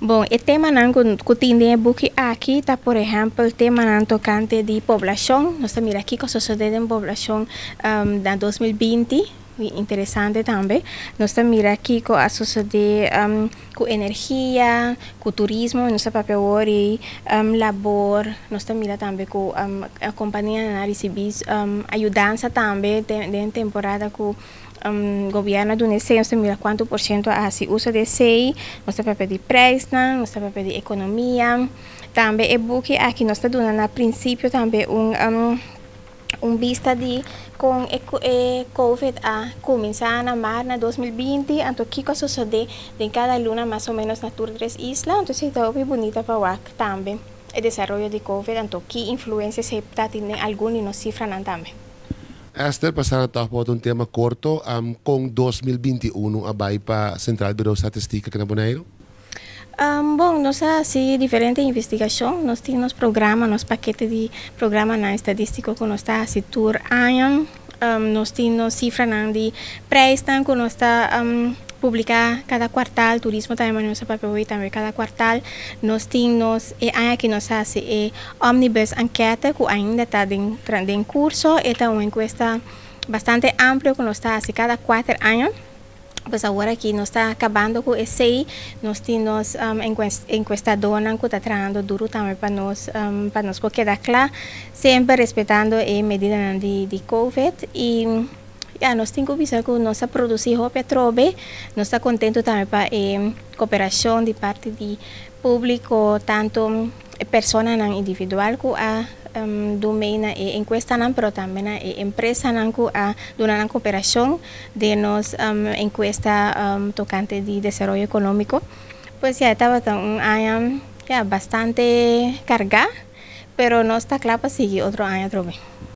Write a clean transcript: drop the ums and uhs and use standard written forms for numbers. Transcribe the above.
Bon, e temanan ku tin den e buki aki ta, por ehèmpel, temanan tokante di poblashon. Nos ta mira kiko a sosodé den poblashon na 2020, interesante tambe. Nos ta mira kiko a sosodé ku energia, ku turismo, nos ta papia awor di labor. Nos ta mira tambe ku kompanianan a risibí ayudansa tambe den temporada ku gobièrnu a duna esei. Nos ta mira kuantu por siento a hasi uso di esei. Nos ta papia di preisnan, nos ta papia di ekonomia. Tambe e buki aki nos ta duna na prinsipio tambe un bista di kon e COVID a kuminsá na mart na 2020, anto kiko a sosodé den kada luna mas o ménos na tur tres isla. Anto esei ta hopi bunita pa wak tambe e desaroyo di COVID, anto ki influensia esei ta tin den algun di nos sifranan tambe. Esther, pasando tòg pa un tema korto, kon 2021 a bai pa Centraal Bureau Statistiek aki na Boneiru? Bon, nos a hasi diferente investigashon. Nos tin nos programa, nos pakete di programanan estadístiko ku nos ta hasi tur aña. Nos tin nos sifranan di preisnan ku nos ta publiká kada kuartal. Turismo tambe, manera nos a papia hoy, tambe kada kuartal. Nos tin nos, e aña aki nos a hasi e Omnibus Enquête ku ainda ta den kurso. E ta un enkuesta bastante amplio ku nos ta hasi kada 4 aña. Pues awor aki nos ta kabando ku esei. Nos tin nos enkuestadónan ku ta trahando duru tambe pa nos por keda kla, semper respetando e medidanan di COVID. I ya, nos tin ku bisa ku nos a produsí hopi atrobe. Nos ta kontentu tambe pa e kooperashon di parti di públiko, tantu personanan individual ku a duna na e enkuestanan, pero tambe na e empresanan ku a duna nan kooperashon den nos enkuesta tokante di desaroyo ekonómiko. Pues ya, tabata un aña, ya, bastante kargá, pero nos ta kla pa sigui otro aña atrobe.